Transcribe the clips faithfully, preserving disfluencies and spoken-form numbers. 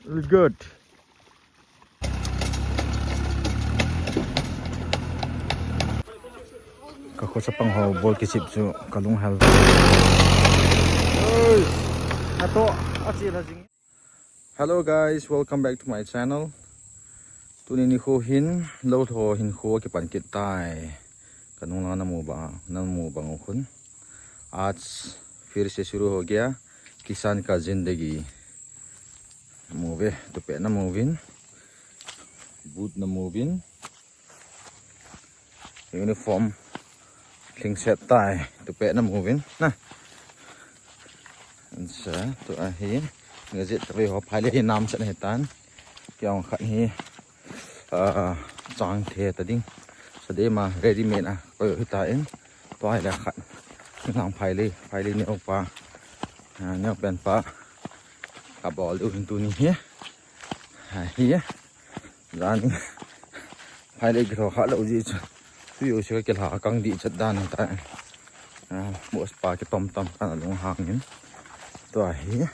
Good. Ka kho chapang ho ball kichip chu ka lunghel. Oi. Ato, achi la jing. Hello guys, welcome back to my channel. Tuni nikho hin, lou tho hinkho akipan kit tai. Ka nung lang namu ba, namu bang u khun. Aaj phir se shuru ho gaya, kisan ka zindagi. Namu ve, tupet namu vin. Boot namu vin. Uniform lhingset tai, tupet namu vin na. Ansa, tua hi, ngazit kavei ho, phailei hi namset ahitan. Kei jong khat hi, ah, chang the ta ding. Sa de ma, ready made a, koi hitan. Tua hi le khat. Nang phailei, phailei neo pa. Ah, neo pen pa. Kabol diu hin tuni hi. Ha, hi. Jan phailei kilho kha lou ji chu. Tui u se kilha kang di chat dan ta. Ah, boss pa kitom tom kana lunghang in. Tua hi.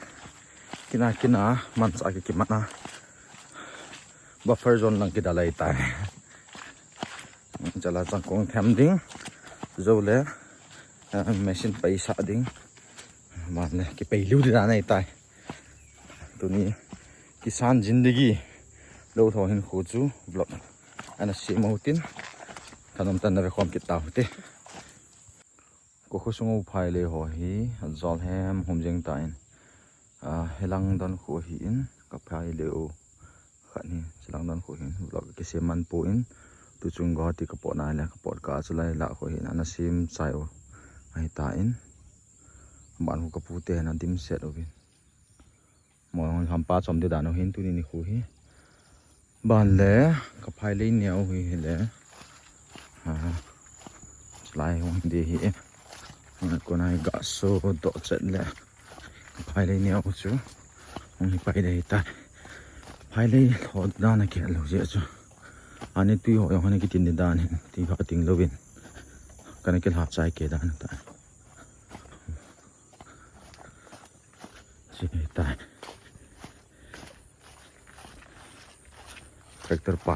Kina kina mansa ki kimat na. Buffer zone lang kidalai tai. Chala changkong them ding. Jou le, ah, machine paisa ding. Aban le kipei liu di dan ahitai. Tuni kisan zindagi lou tho hinkho chu vlog ana sem u tin, thanom tah in na ve khom kit tau hite. Ka kho sung u phailei ho hi ajol hem hum jeng tan, ah, hilang don kho hi in ka phailei u khat hi, hilang don kho hin vlog kisem man pon, tu chung Guwahati ka pot nai le ka pot ka chu lai la kho hin ana sem chai u ahitan. Aban kho ka pu te hin adim set uvin. Mo hampa chom di dan u hin tuni nikho hi. Aban le ka phailei neo hi hi le. Ha. Chulai hung hi de hi e. Ha, kona hi ga so do chet le. Ka phailei neo chu. Hung hi pai de hi ta. Phailei lho dan a ke lo je chu. Ani tui ho jong ani kitin di dan hin. Tui ho ting lovin. Kana kilha chai ke dan ta. Sini tai. Tractor pa.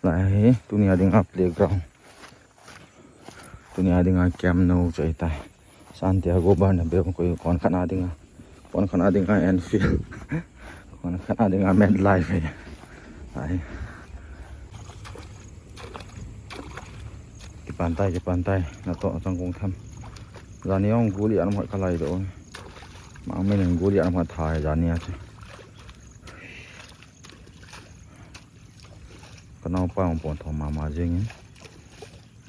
Lai hi, tuni a dinga playground. Tuni a dinga camp nou chu ahitai. Santiago Bernabeu koi kon khat a dinga. Kon khat a dinga Anfield. Kon khat a dinga MetLife hi. Ai. Kipan tai, kipan tai. Natoh changkong them. Jani jong guli anam khat kalai doh. Mangmen in guli anam khat thai jani a chu. Ka naopa jong pon thom mama jeng in.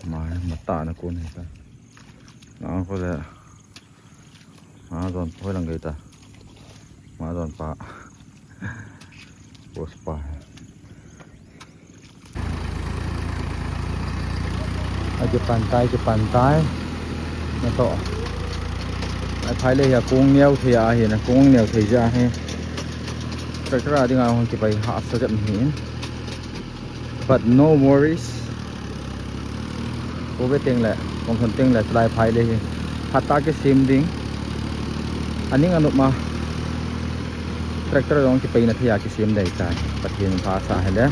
Ma, ma ta na kon hi ta. Na ko le. Ma don poi lang gai ta. Ma don pa. Boss pa. Akipan tai, kipan tai. Natoh. Ai phailei hi akong neo thei ahi, na kong neo thei ja hi. Tractor a dinga hung kipai hahsa jep hi in. But no worries. Kove teng le, kong thon teng le, chulai phailei hi. Phat a kisem ding. Aning anop ma. Tractor jong kipaina thei a kisem dei tai. Pathen pha sa hile.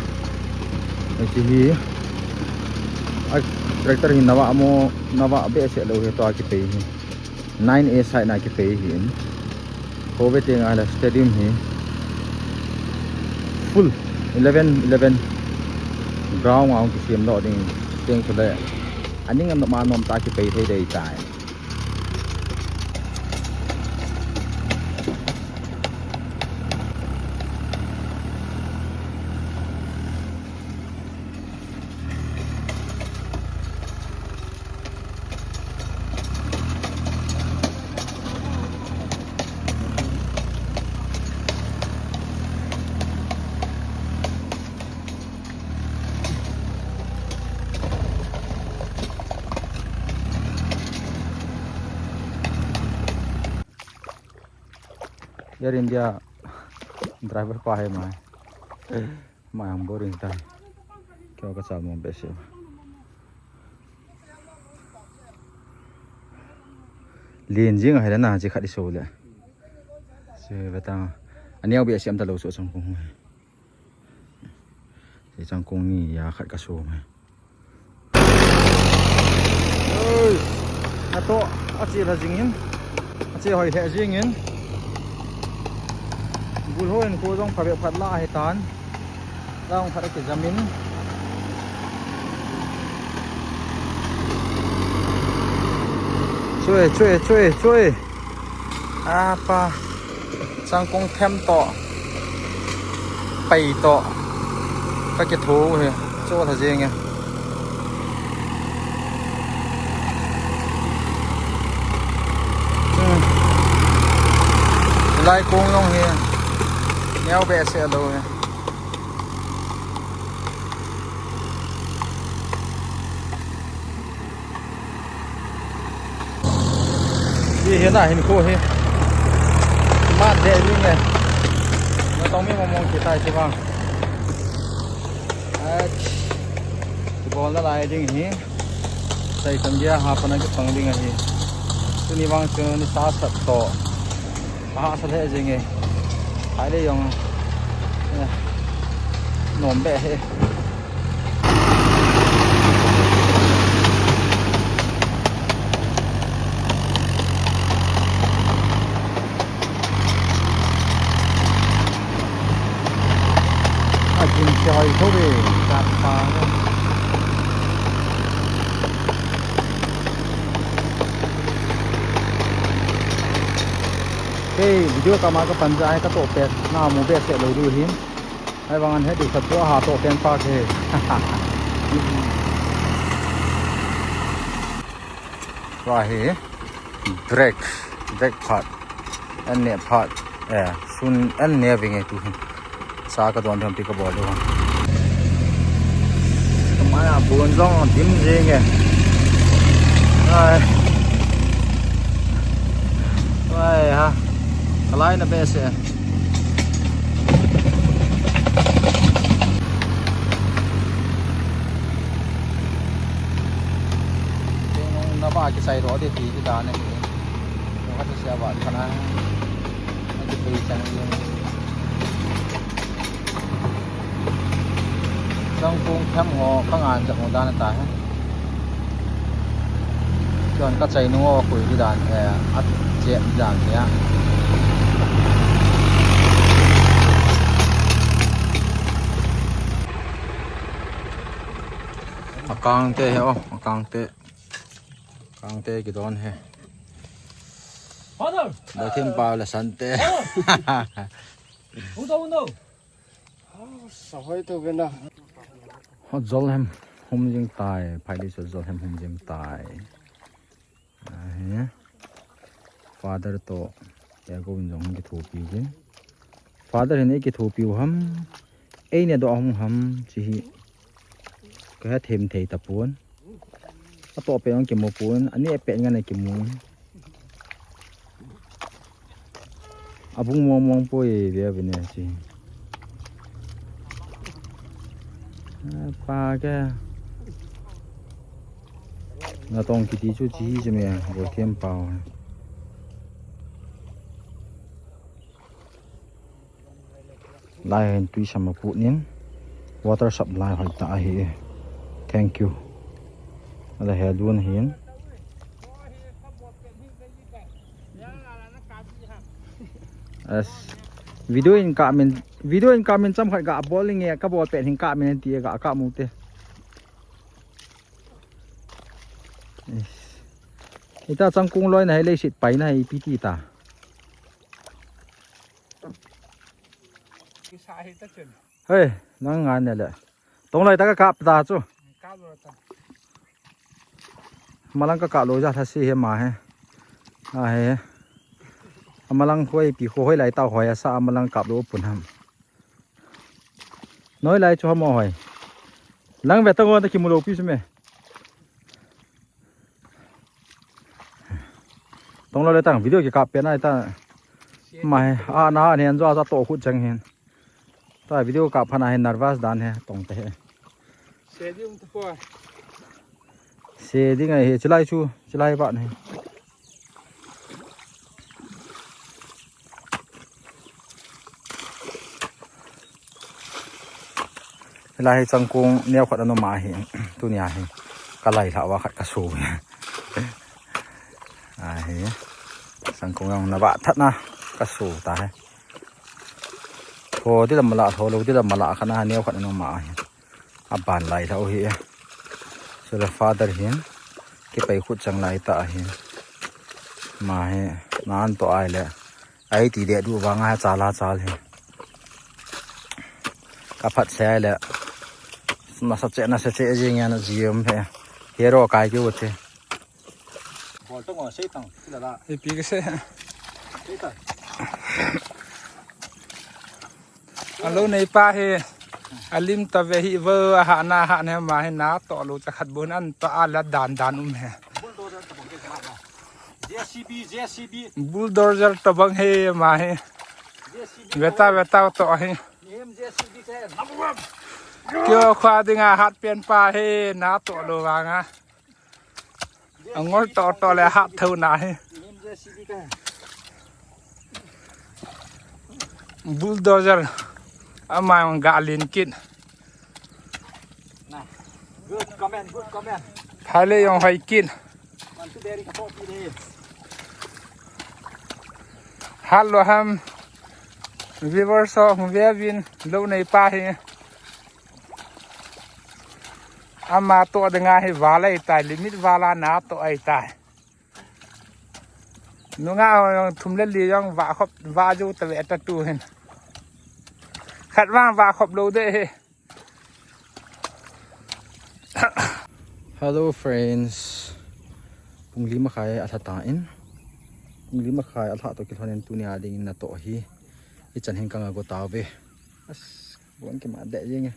Hiche hi. A tractor hi nava mo, nava behseh lou hi tua kipei hi. Nine A side na kipei hi in. Kove teng a le stadium hi full eleven, eleven ground a hung kisem doh ding teng chu le. Aning anop ma nom ta kipei thei dei tai. Air India driver pa hi mai. Mai ham boring tai. Kyo ka chal mo behseh. Len jing ahi le na, chi khat i so le. Se ve ta. Aneo be siam ta lo so chang kong. Hi chang kong ni ya khat ka so mai. Oi. Ato, ache la jing in. Ache hoi he jing in. Bul ho in ko jong pha be phat la hi tan. Long khat a kijam in. Chue, chue, chue, chue. Apa. Changkong them to. Pai to. Ka kitho hi. Cho tha jeng e. Hmm. Lai kong long hi. Neo be se lo hi. Hi, hi na hin ko hi. Mat de ni nge. Na tong mi mong mong ki tai chi bang. Ach. Ki bol na lai ding hi. Sai kan dia ha pa na ki pang ding ahi. Tuni bang chu ni sa sat to. Aha, sa le jing e. Hai le jong. Eh. Nom be he. A jing se hoi tho ve, ka pa. Hey, video kama ka pan ja hai ka to pe. Na mu be se lo du hin. Hai vang an he du khat to ha to pen pa ke. Wa he. Break. Break phat. An ne phat. Eh, sun an ne vinge tu hin. Sa ka don tham ti ka bol u. Kamai a bun jong dim jing e. Ai. Ai ha. Kalai na be se. Kei nung na ba kisai ro de ti ti da ne. Nung ka ti sia ba kana. Na ti pe chang ni. Changkong them ho ka ngan ja mo dan ta he. Chuan ka chai nung o khui di dan he, a che di dan he a. A kang te he o, a kang te. Kang te ki don he. Father! Ba thim pa la san te. Father! Uno, uno. Sahoi to kena. Ho jol hem hum jing tai, phai li so jol hem hum jing tai. Ahi. Father to, ya ko jong hum ki thopi jing. Father hin ei ki thopi u ham, ei ne do hum ham, chi hi. Ka he them thei ta pon. A to pe ong ki mo pon, ani e pe ngan e ki mo. A bung mong mong poi ve ve ne chi. A pa ke. Na tong kiti chu chi chi me, go them pau. Lai hin tui sam a put nin water supply hoi ta ahi. Thank you. Ala he dun hin. As video in ka min, video in ka min cham khat ga bol nge ka bol pen hin ka min ti ga ka mu te. Ita changkung loi na hai leiset pai na hai pi ti ta. Hei, nang ngan ne le. Tong lai ta ka kap ta chu. Malang ka kap lo ja tha si he ma he. A he. A malang khoi pi kho hoi lai ta hoi a sa a malang kap lo pun ham. Noi lai chu ham hoi. Lang ve ta ngon ta ki mu lo pi su me. Tong lo le tang video ki kap pe nai ta. Mai a na ne an jo a to khut chang hin. Ta video kap pha na hin nervous dan he tong te he. Se ding ta po. Se ding ai he chilai chu chilai ba ne. Hilai hi changkong neo khat ana um ahi. Tunia hi ka lai lhah uva khat ka so hi. Ahi. Changkong jong na vah that na ka so ta hi. Tho di lam la, tho lou di lam la khat na neo khat ana um ahi. Aban lai lhah u hi. Chule father hin kipai khut chang lai ta ahi. Ama hi na an to ai le. Ai ti de du vang a chal a chal hi. Ka phat se le. Na sa che, na sa che jing ya na ji um he. Hero kai ki u che. Bol to ngo sei tang, ti la la. Ipi ka se. Sei tang. Alo nei pa hi. Alim ta ve hi vo, a ha na ha ne ma hi na to lo cha khat bun an to a la dan dan um he. Bulldozer to bang he ma he. Veta veta to he. Kio khwa dinga hat pen pa he na to lo vanga. Angol to to le hat thou na he. Bulldozer. Ama ga lin kin. Good comment, good comment. Phale jong hoi kin. Hello ham. Viewers ho, hung ve uvin, lo nei pa hi. Ama to dinga hi val ahi tai, limit val a na to ahi tai. Nunga ho jong thum le li jong va khop, va ju ta ve ta tu hin. Khat vang va khop lo de hi. Hello friends. Pung li makhai a lha ta in. Pung li makhai a lha to kilhon in tunia ding in na to hi. Hichan hin ka nga go ta ve. As, bon ki ma de jing e.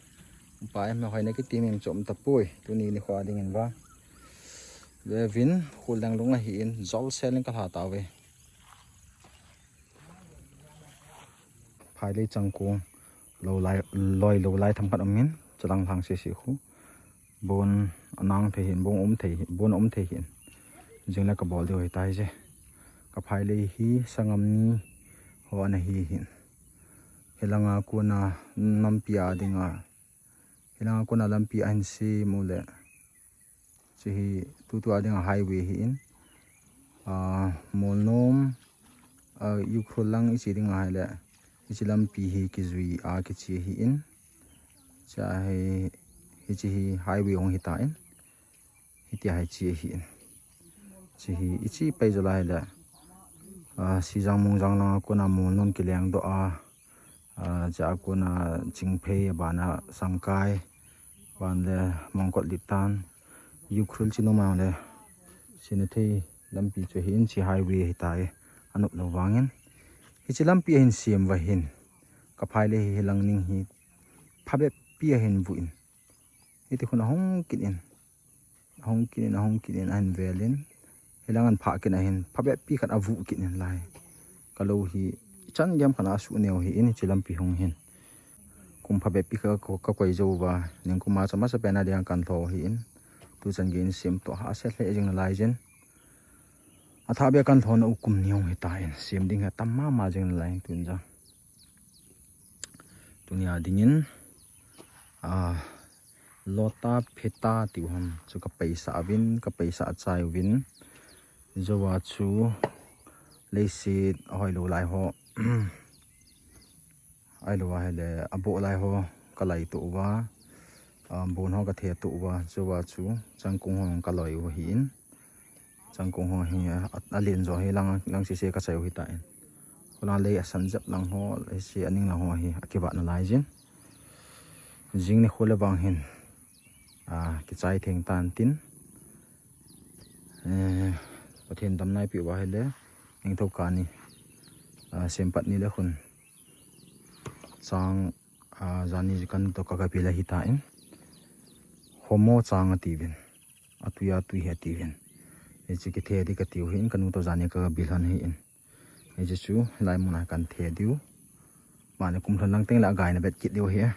Pa em hoi na ki ti min chom ta pui. Tuni ni khwa ding in va. Levin, khul dang lung ahi in, jol sel in ka lha ta ve. Phai lei changkong, lo lai, loi lo lai tham khat um in, chalang lang se se khu. Bon anang thei hin, bon um thei hin, bon um thei hin. Jing le ka bol diu hi tai je. Ka phai lei hi, sangam ni ho ana hi hin. Hilanga kona nampi a dinga. Hilanga kona lampi ahin sem u le. Chi hi tutu a dinga highway hi in. Ah, Molnom, ah, Ukhrul lang ichi dinga hi le. Ichi lampi hi kijui a kichi hi in. Cha hi, hichi hi highway hung hi ta in. Hitia hi chi hi in. Chi hi ichi pai jo lai le. Ah, Sijang Mungjang langa kona Molnom kileng doh a. Ah, cha kona Chingphei abana Sangkai. Ban le Mongkot Litan. Ukhrul chi nom ang le. Sinethei lampi chu hi in chi highway hi ta e. Anop lo vangin. Hichi lampi ahin sem va hin. Ka phai le hi lang ning hi. Phabep pi ahin vu in. Hiti khun ahung kit in. Ahung kit in, ahung kit in, ahin vel in. Hilang an phah kit in ahin, phabep pi khat avu kit in lai. Ka lo hi, chan gem khat a su neo hi in, chi lampi hung hin. Kum phabep pi khat ka, ka koi jo va, ning kum a cha masa pen a ding kan tho hi in. Tu chan gei in sem to ha se hle jing lai jin. A tha be kan tho na u kum ni hung hi ta in, sem ding ha tam ma ma jing lai tun ja. Tunia dingin, ah, lota pheta tiu ham chu ka paisa uvin, ka paisa achai uvin. Jowa chu leiset ahoi lo lai ho. Ahoi lo a hele abo lai ho ka lai to uva. Ah, bon ho ka the to uva. Jowa chu changkung ho ka loi u hi in. Changkung ho hi a, a len jo hi lang, lang sese ka chai u hi ta in. Kholang lei a san jep lang ho, lei se a ning lang ho hi a kivat na lai jin. Jing ni kho le vang hin. A, kichai theng tan tin. Eh, Pathen dam nai pi uva hele. Ning tho ka ni. A, sem pat ni le khun. Chang, a, jani kan to ka ka pi la hi ta in. Homo chang a ti vin. Atui, atui hi ati hin. Hiche kithe di kati u hin, kanu to jani ka bil hon hi in. Hiche chu, lai mun a kan the diu. Mane kum lhon lang teng le agai na bet kit diu hi.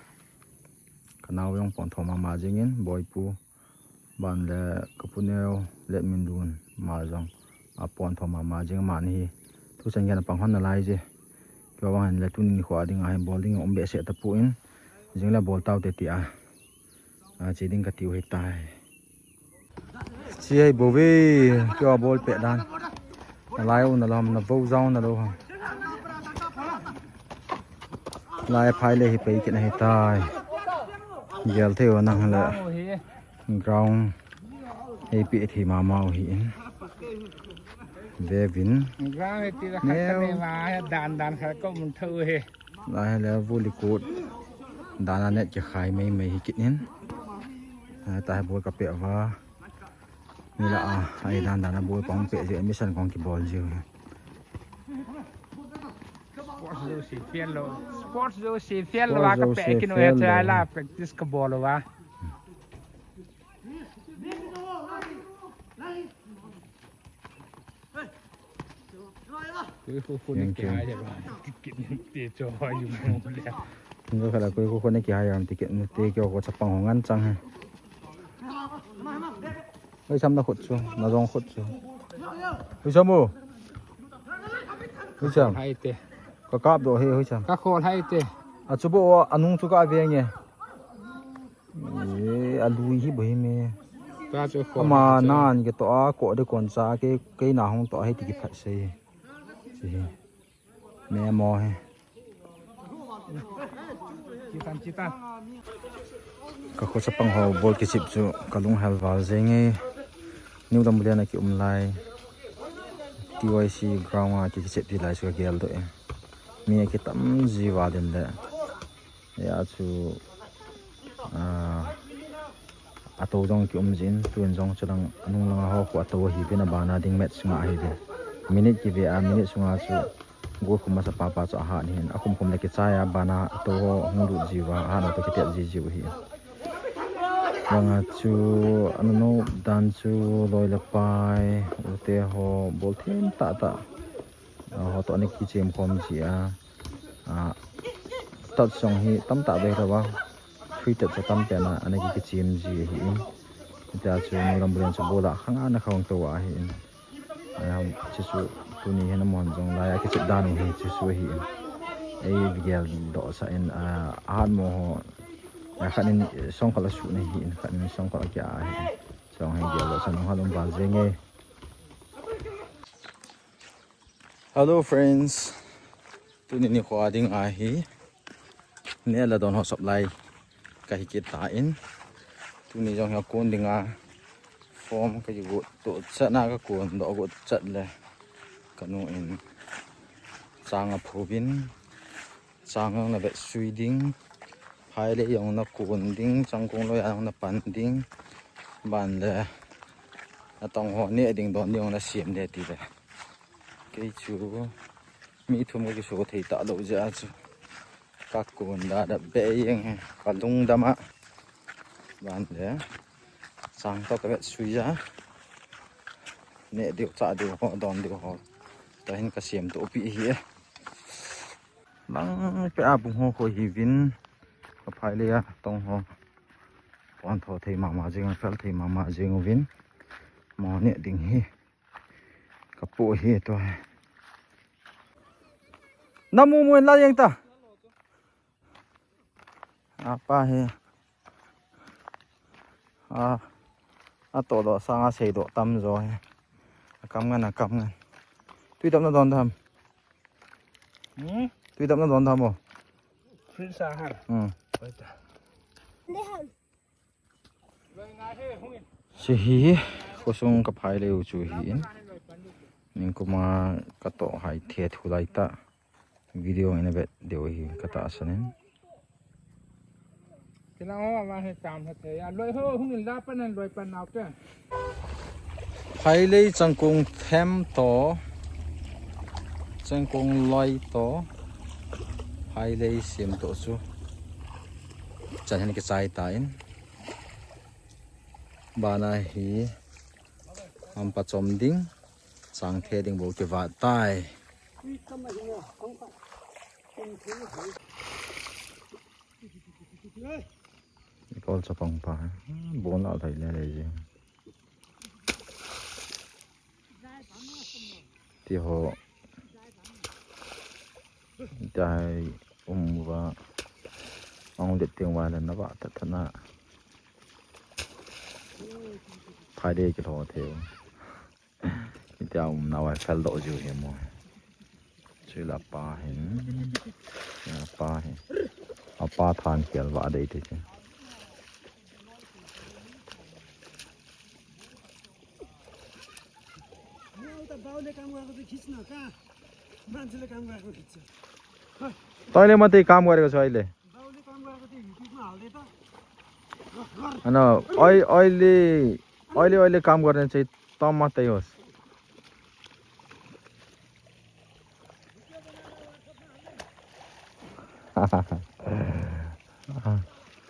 Kanao jong pon tho mama jing in, boipu. Ban le kapu neo, let min dun, ma jong. Apon tho mama jing mane hi. Thu chan gen apang hon na lai je. Kio vang hin le tuni ni kho a ding a hin bol ding um behseh ta pu in. Jing le bol tau te ti a. A, che ding kati u hitai. Che hi bou ve, keiho ball pet dan. Nalai u nalou ham, navou jao nalou ham. Lai phai le hi pei kit ahitai. Gel thei u nang le. Ground hi peh thei mama u hi in. Vevin. Ground hi ti la khat ka nei ma, dan dan khat ka mun tho hi. Lai hi le volley court. Dan a net kikhai mai mai hi kit in. Lai ta hi ball ka peh uva. Ni la a, ai dan dan a ball kong peh ji, admission kong kibol ji. Sports jouse fail lou. Sports jouse fail lou, sports ka peh jouse kit u fail lou, chai la practice ka bol uva. Koi ko ko ne kihai ham, ticket ne te cho ha yu mo le. Ngo kala koi ko ko ne kihai ham, ticket ne te kyo ko chapang ho ngan chang he. Hoi cham na khut chu, na jong khut chu. Hoi cham o. Hoi cham. Hai te. Ka kap doh he, hoi cham. Ka khol hai te. A chu bo, anung chu ka ve nge. E, alui hi bou hi me. Ta chu khol. Ama hai chu. Nan ke to a ko de kon cha ke, ke na hung to he ti ki phat sei. Chi hi. Me mo he. Chi tan, chi tan. Ka kho chapang ho ball kichep chu ka lunghel val jeng e. New Dambulian a ki um lai. T Y C ground a ki, kichep ti lai chu ka gel doh e. Mi a kitam ji val in le. Hia chu, a, ato jong ki um jin, tun jong chu lang, anung lang a ho khu ato ahi vin, abana ding match nga ahi vin. Minute ki ve a, minute sunga chu goal khum masa pa pa chu ahat ahin, akhum khum le kichai a, abana ato ho hung lut jiu va, ahat na to kitet ji jiu ahi. Banga chu, anunu dan chu, loi le pai, ute ho, bol them tah tah. A, ho to ani kichem khom ji a. A, touch jong hi tamtah bei lou va. Free touch chu tam pen a, ana ki, kichem ji ahi in. Tia chu New Dambulian chu ball a khang a na khang to ahi in. A, chu chu tuni hin amahon jong lai a kichep dan u hi chu chu ahi in. Ei vigel doh sa in, a, ahat mo ho. A, khat in song khat la su na hi in, khat in song khat la kia ahi in. Song hi gel doh sa nung halom val jeng e. Hello friends, tuni nikho a ding ahi, neh le don ho sop lai kahi kit tan, tuni jong hi akon ding a form kagot to chan a kakon doh got chat le kanu in chang aphu vin, chang jong na vetsui ding, phailei jong na kon ding, changkong loi a jong na pan ding, ban le atong ho neh ding don ding jong na sem ding ti le. Kei chu mi thum kakiso thei talou jeh a chu kakon da da be jeng e, kalung dam a. Ban le chang to kavetsui a, neh diu chah diu ho don diu ho tahin kasem to pi ahi e. Lang pe a bung ho kho hi vin, ka phailei a tong ho. Pon tho thei mama jing, fel thei mama jing uvin. Mo neh ding hi. Ka pu hi to. Na mu mu la jeng ta. Apa hi. A, ato doh sanga sei doh tam jo hi. Akam ngan, akam ngan. Tui dam na don tham. Hmm? Tui dam na don tham o. Fridge a han. Hmm. Oi ta. Hiche hi, khosung ka phailei u chu hi in. Ningkuma ka toh hai the thu lai ta. Video in a vet diu hi ka tahsan in. Kila ho, ama hi tam ha thei a. Loi ho, hung in la pan an loi pan nau te. Phailei changkong them to, changkong loi to, phailei sem to chu. Chan hin kichai tan. Bana hi, hampa chom ding, chang the ding bou kivat tai. Ikol chapang pa, bon la thei le le ji. Ti ho, tai um va, ong le ting va le na va ta ta na. Phai de kilou thei. Itia um nau ai fel doh jiu hi mo. Chule pa hin. Apa hi. Apa than khel va dei te che. Toile mate kam gareko chu ahile. Ano, oil, oily, oily, oily kam garne chahiye, tom mate hos.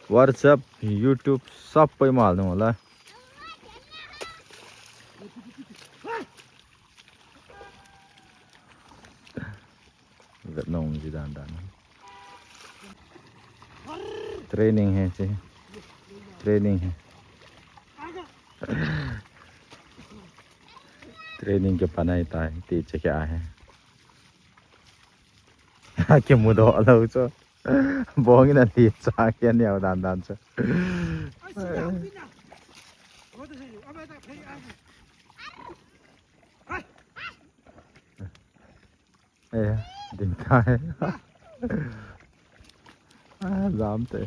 WhatsApp, YouTube, sab koi mal dong la. Vet nom ji dan dan. Training hai che. Training hai. Training ke panai tai, ti che kya hai. Ke mudo lo cho. Bong ina li cha ke niau dan dan cho. Eh, ding tai. Ah, jam te.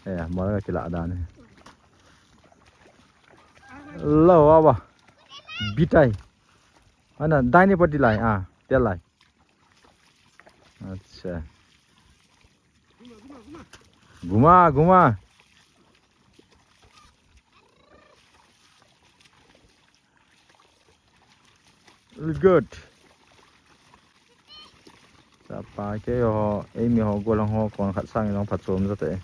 Eh, mal ka kila dan. Lo, awa. Bitai. Ana, daini pati lai, ah, tel lai. Acha. Guma, guma. Good. Chapa keiho, eimi ho, golang ho, kon khat sang jong phat chom jate.